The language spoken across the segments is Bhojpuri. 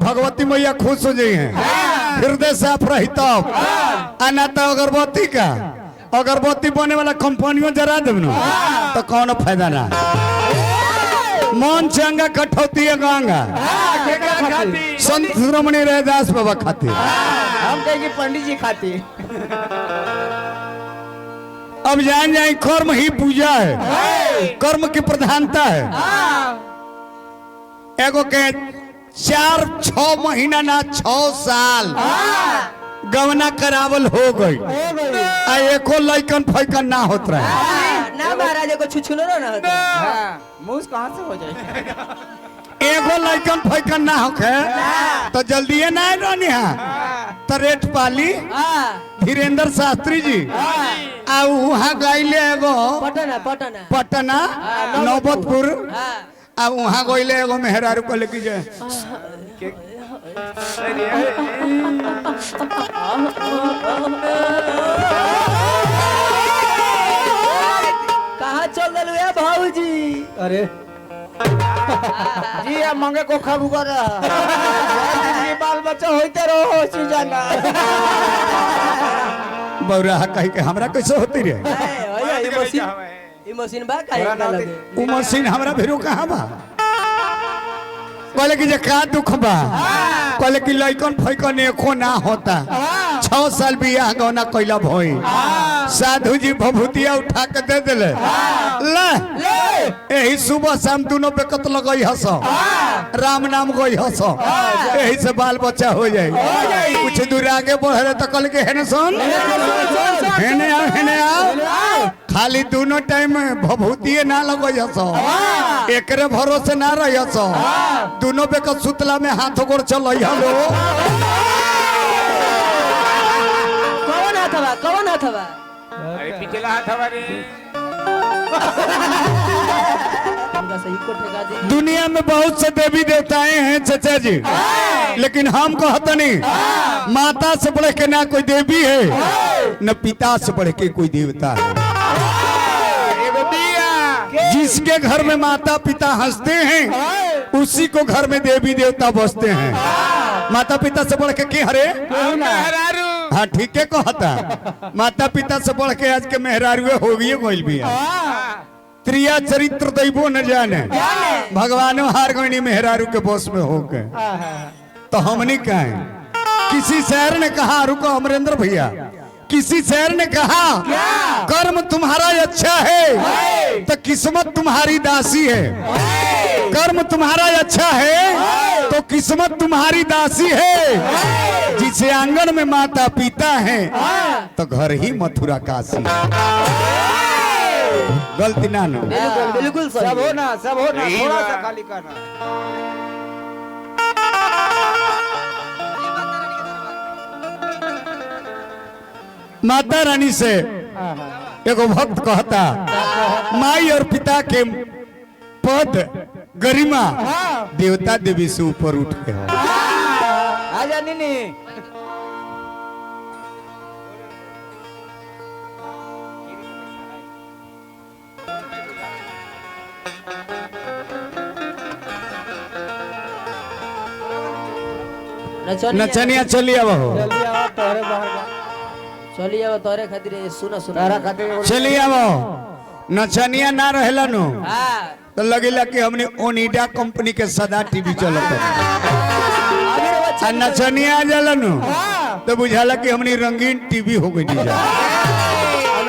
भगवती मैया खुश हो जाई हैं। हृदय साफ रही तब, आ ना तो अगरबत्ती का अगरबत्ती बने वाला कंपनियों जरा देब ना तो कौनो फायदा ना। मन चंगा कठौती गंगा, संत श्रोमणी रैदास बाबा खातिर। हम कहेंगे पंडित जी खातिर। अब जान जाए कर्म ही पूजा है, कर्म की प्रधानता है। एगो के 4-6 महीना ना 6 साल गवना करावल हो गई, आ एको लइकन फैकन ना होत रहे। ना महाराज को छुछुनो ना होता। मुंह कहाँ से हो जाए? एगो लइकन फैकन ना होखे तो जल्दी ना रहनी है तो रेट पाली धीरेन्द्र शास्त्री जी आ वहाँ गईले एगो पटना पटना पटना नौबतपुर, आ वहाँ गईले एगो मेहरारू को लेके जाए। कहाँ चल रहे हो भाऊजी? अरे जी अब मंगे को खबू कर बाल बच्चा होते रहो सुजाना। बौरा कही के हमरा कैसे होती रे? ई मशीन बा काहे लगे? उ मशीन हमरा भेरो कहां बा? कहले कि जे का दुख बा? कहले कि लइकन फैकन एको ना होता, 6 साल बियाह गौना कैला भई, साधु जी भभूतिया उठा के दे दिले, ले यही सुबह शाम दोनों बेकत लगई हस, राम नाम गई हस, यही से बाल बच्चा हो जाए। कुछ दूर आगे बढ़ रहे तो कहले कि हेने सुन, हेने आओ, हेने आओ, खाली दोनों टाइम भभूतिये ना लगई हस, एकरे भरोसे ना रही हस, दोनों बेकत सुतला में हाथ गोड़ चल हलो। कौन हाथ बा? कौन हाथ बा? अरे पिछला हाथ हवा रे। दुनिया में बहुत से देवी देवताएं हैं चाचा जी, लेकिन हम कहते नहीं माता से बढ़ के ना कोई देवी है, न पिता से बढ़ के कोई देवता है। जिसके घर में माता पिता हंसते हैं उसी को घर में देवी देवता बसते हैं। माता पिता से बढ़ के के हरे? हाँ ठीक है कहता, माता पिता से बढ़ के आज के मेहरारुए हो गई गोइल भी त्रिया चरित्र दैबो न जाने, भगवानो हार गई मेहरारू के बस में हो गए। तो हमने कहे किसी शहर ने कहा, रुको अमरेंद्र भैया, किसी शहर ने कहा कर्म तुम्हारा अच्छा है तो किस्मत तुम्हारी दासी है, कर्म तुम्हारा अच्छा है तो किस्मत तुम्हारी दासी है, जिसे आंगन में माता पिता है तो घर ही मथुरा काशी। गलती ना नो, बिल्कुल बिल्कुल सही। सब हो ना, सब हो ना, थोड़ा सा खाली करना। माता रानी से एगो भक्त कहता, माई और पिता के पद गरिमा देवता देवी से ऊपर उठ के हो। आजा नीनी। नचनिया चली अब हो, चली अब तोरे खातिर सुना सुना चली अब नचनिया ना रहेला नो तो लगेला कि हमने ओनिडा कंपनी के सदा टीवी चलत, आ नचनिया आ जाला नो तो बुझाला कि हमने रंगीन टीवी हो गई जा।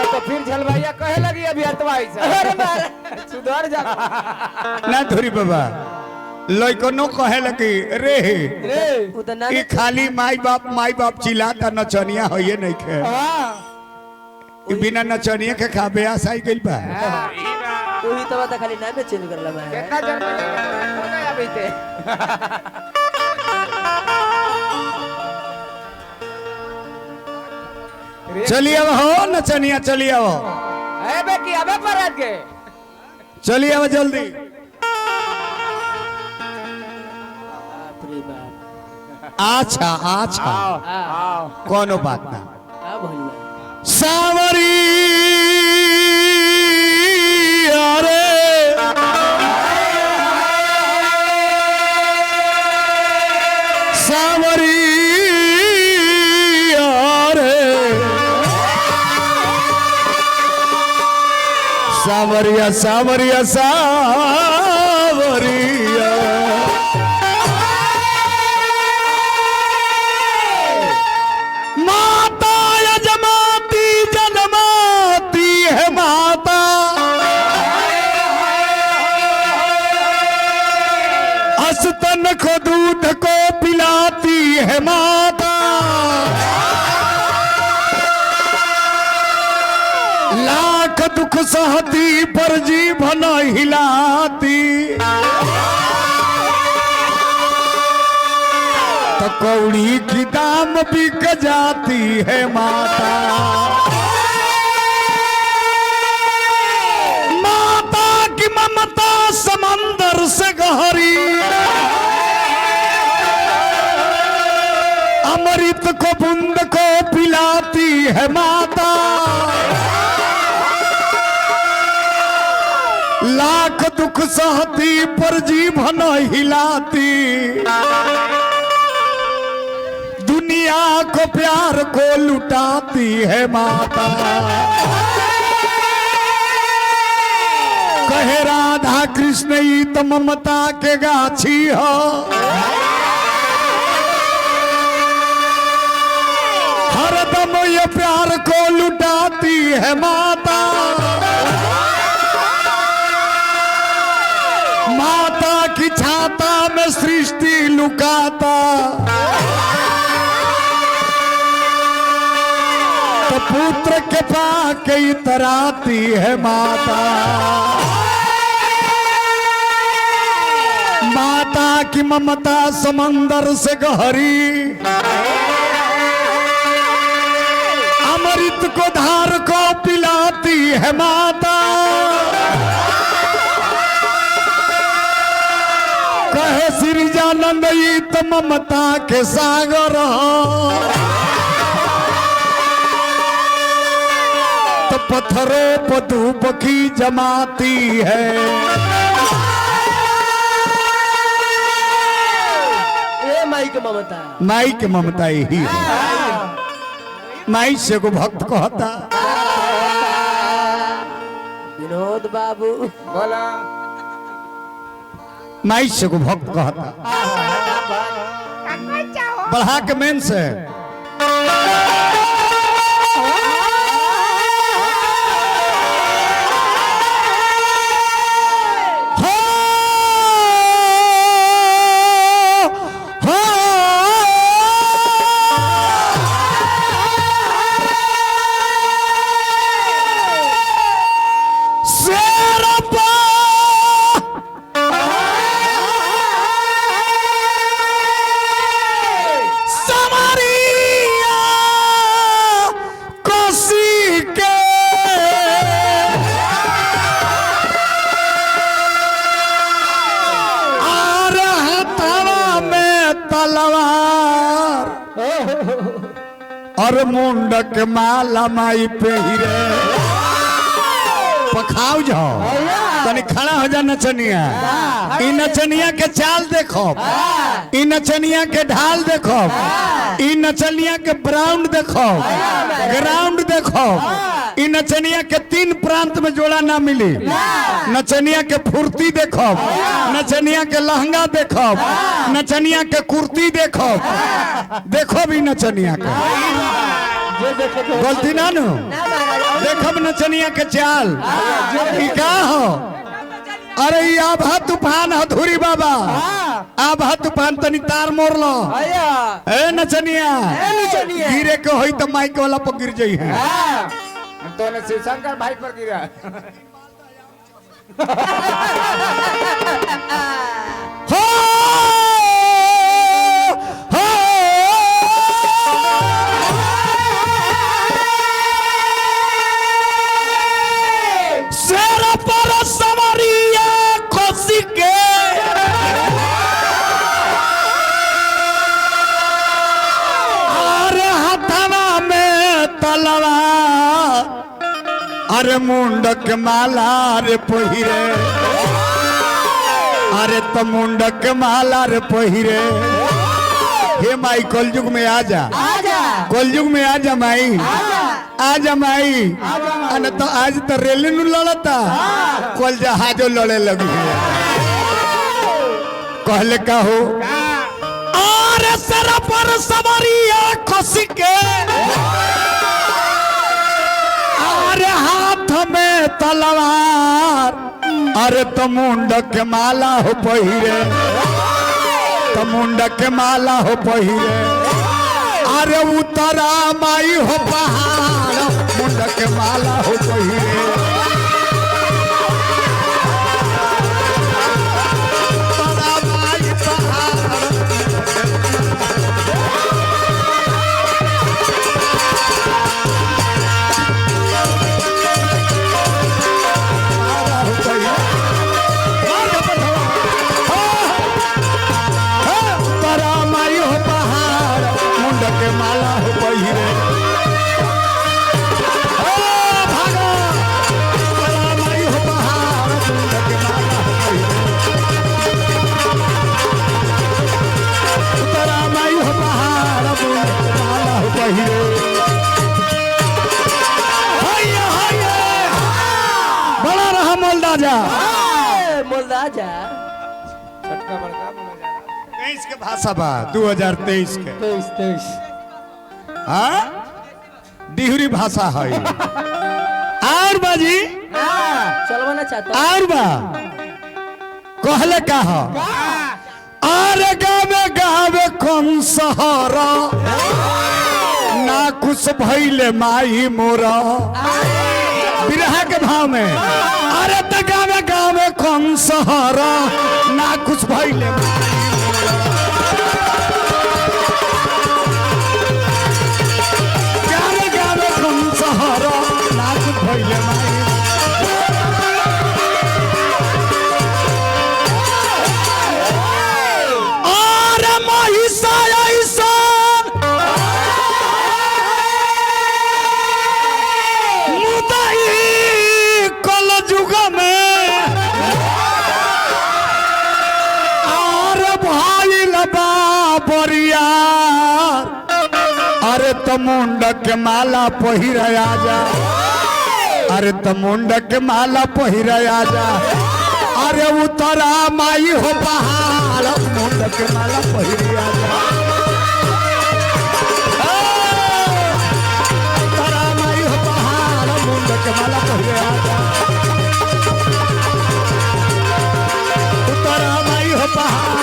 तो फिर झलवाइया कहे लगी अभी अतवाई सुधर जा ना धुरी बाबा, लइकनो कहे लगी रे ये खाली माई बाप चिल्लाता नचनिया होइए नहीं खे, बिना नचनिया के खाबे आसाई गइल बा। वही तो बात खाली नामे चेंज करला बा। कितना जन नहीं अभी ते। चलिए अब हो नचनिया, चलिए अब ए बेटी अबे पर के चलिए अब जल्दी। अच्छा अच्छा कोनो बात ना। सावरी अरे सावरिया रे, सावरिया सावरिया सावरिया। माता यजमाती जन्माती है माता, अस्तन को दूध को पिलाती है माता। लाख दुख सहती पर जीभ न हिलाती, तो कौड़ी की दाम बिक जाती है माता। माता की ममता समंदर से गहरी, अमृत को बूंद को पिलाती है माता। लाख दुख सहती पर जीभ न हिलाती, दुनिया को प्यार को लुटाती है माता। कहे राधा कृष्ण ई तो ममता के गाछी हो, हरदम ये प्यार को लुटाती है माता। माता की छाता में सृष्टि लुकाता, तो पुत्र के पाके इतराती है माता। माता की ममता समंदर से गहरी, अमृत को धार को पिलाती है माता। कहे सिरजानंद ई तो ममता के सागर हो, तो पत्थरों पर धूप की जमाती है। ए माई के ममता, माई के ममता ही है। माई से को भक्त कहता विनोद बाबू बोला, माई से को भक्त कहता बढ़ा के मेन से। हो हो शेरपा समरिया कोसी के, आ रहा में तलवार और मुंडक माला माई पहिरे। पखाव जाओ तनी खड़ा हो जा नचनिया। इ नचनिया के चाल देखो, इ नचनिया के ढाल देखो, इ नचनिया के ब्राउंड देखो, ग्राउंड देखो। इ नचनिया के तीन प्रांत में जोड़ा ना मिली। नचनिया के फुर्ती देखो, नचनिया के लहंगा देखो, नचनिया के कुर्ती देखो, देखो भी नचनिया के गलती ना नो। देखब नचनिया के चाल ई का हो। अरे ई आभा तूफान हधुरी बाबा, आभा तूफान तनी तार मोड़ लो। ए नचनिया गिरे के होई तो माइक वाला पर गिर जाई है। तो ने शिवशंकर भाई पर गिरा। हो हो शेर पर सवरिया खुशी के, अरे हथवा में तलवार, अरे मुंडक माला रे पहिरे, अरे तो मुंडक माला रे पहिरे। हे माई कलयुग में आ जा, आजा कलयुग में आ जा माई, आ जा माई। अन तो आज तो रेल नु लड़ता, कल जहाजो लड़े लगी है। कहले का हो आरे सर पर सवरिया खस के, अरे हाथ में तलवार, अरे तो मुंडक के माला हो पहिरे, तो मुंडक के माला हो पहिरे, अरे उतरा माई हो पहाड़, मुंडक के माला हो पहिरे। उतरा माई पहाड़। माला हो पहिरे। मार दे पथवा। हाँ। हाँ। उतरा माई हो पहाड़, मुंडक के माला हो पहिरे। ओ भागो। उतरा माई हो पहाड़, मुंडक के माला हो पहिरे। उतरा माई हो पहाड़, मुंडक के माला हो पहिरे। हैया, हैया। बड़ा रहा मोल राजा। मोल राजा छोटका बड़का बोला जा। 23 के भाषा बा, 2023 के 23 23। हाँ डिहरी भाषा है। और बाजी चलवा ना चाहता। और बा कहले का हो अरे गावे गावे कौन सहारा ना कुछ भइले माई मोरा, बिरहा के भाव में। अरे त गावे गावे कौन सहारा ना कुछ भइले माई मोरा। गावे गावे कौन सहारा ना कुछ भइले माई। अरे महिषा ऐसन मुदई कल युग में, अरे भाई लबा बरियार, अरे त मुंडक के माला पहिर आजा, अरे त मुंडक के माला पहिर आजा, अरे उतरा माई हो पहाड़, मुंडक के माला पहिर आजा। उतरा माई हो पहाड़, मुंडक के माला पहिर आजा। उतरा माई हो पहाड़।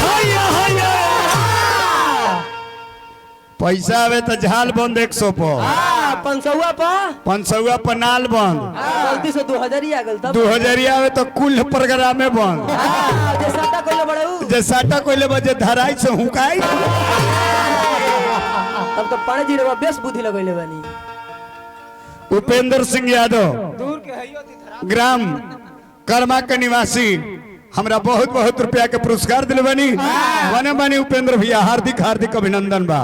हैया, हैया। पैसा आवे तो झाल बंद 100 पर, 500 पर, 500 पर नाल बंद, गलती से 2000 ही आ गल तब। 2000 आवे तो कुल प्रोग्रामे बंद। जे साटा कोइले बड़ऊ, जे साटा कोइले बजे धराई से हुकाई। तब तो पाणे जी रे बेस बुद्धि लगैले बानी। उपेंद्र सिंह यादव दूर के हइयो थी धरा। ग्राम कर्मा के निवासी हमरा बहुत बहुत रुपया के पुरस्कार दिले बानी। बने बानी उपेंद्र भैया, हार्दिक हार्दिक अभिनंदन बा।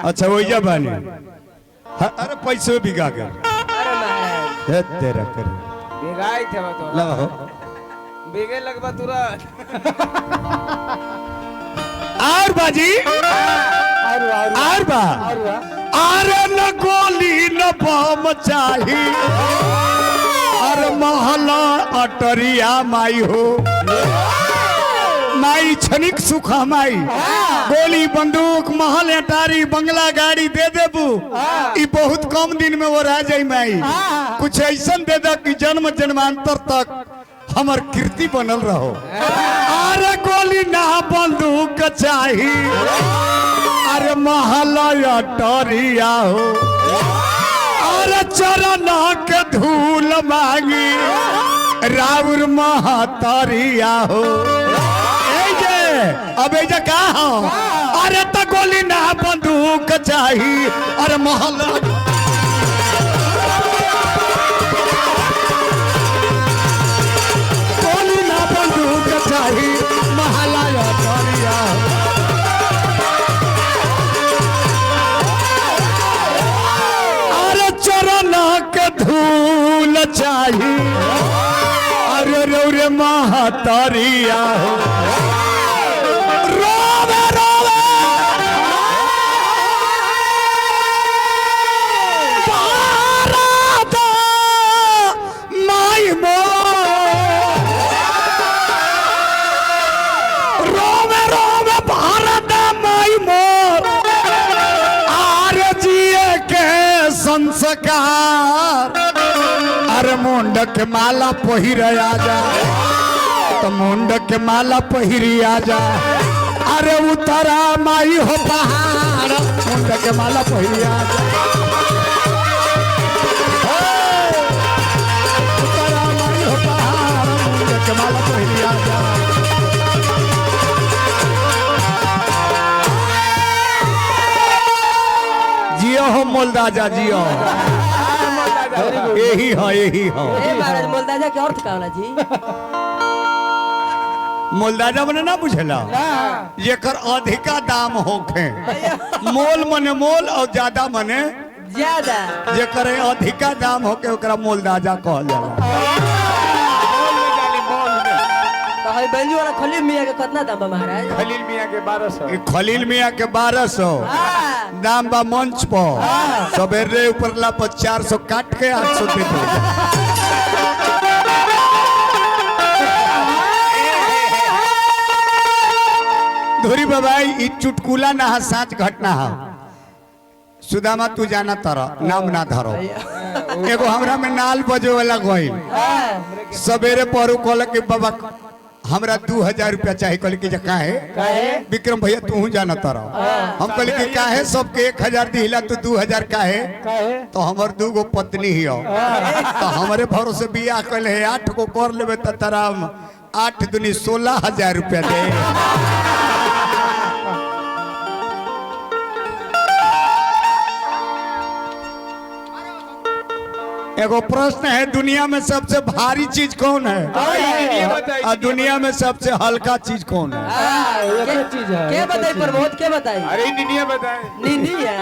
अच्छा वही बानी। अरे पैसे बिगा गए। अरे महाराज हे तेरा करे बिगाई थे तो लगा हो बिगे लगबा तुरंत। और बाजी और बा अरे न गोली न बम चाही, अरे महला अटरिया माई हो माई, क्षणिक सुख माई। गोली बंदूक महल अटारी बंगला गाड़ी दे देबू, ई बहुत कम दिन में वो रह जाई माई। कुछ ऐसा दे दे कि जन्म जन्मांतर तक हमर कीर्ति बनल रहो। अरे गोली ना बंदूक चाही, अरे महल अटरिया हो, अरे चरण के धूल मांगी राउर महतरिया हो। अब ऐजा का हो अरे तो गोली ना बंदूक चाही, अरे महल गोली ना बंदूक चाही, महल अटरिया हो। अरे चरण के धूल चाही, अरे रौरे महतरिया हो। रोवे रोवे सरकार, अरे मुंडक माला पहिर आजा, तो मुंडक माला पहिरी आजा, अरे उतरा माई हो पहाड़, मुंडक माला पहिरी आजा, उतरा माई हो पहाड़, मुंडक माला पहिरी आजा। जियो हो मोलदाजा जियो, यही हो यही हो। ए महाराज मोलदाजा के अर्थ का होला जी? मोलदाजा मने ना बुझेला, जेकर अधिका दाम होखे, मोल मने मोल और ज्यादा मने ज्यादा, जेकर अधिका दाम होके ओकरा मोलदाजा कहल जाला। तो हई बेंजू वाला खलील मियां के कितना दाम बा महाराज? खलील मियां के 1200। खलील मियां के 1200 दाम बा मंच पर, सवेरे ऊपरला पर 400 काट के 800 दे दो। धुरी बाबा ई चुटकुला ना है, साच घटना है। सुदामा तू जाना तर नाम ना धरो, एगो हमरा में नाल बजे वाला गइल, सवेरे परू कहल कि बाबा हमरा 2000 रुपया चाहिए। कहल कि काहे? विक्रम भैया तू जाना तर। हम कहल कि काहे सबके 1000 दिला तू 2000 काहे? तो हमर 2 गो पत्नी ही हो, तो हमारे भरोसे बियाह कल है, 8 गो कर लेबे त तरा 8 दूनी 16,000 रुपया दे। एगो प्रश्न है, दुनिया में सबसे भारी चीज कौन है और दुनिया में सबसे हल्का चीज कौन है? के बताई प्रमोद, के बताई? अरे निनिया बताए। निनिया।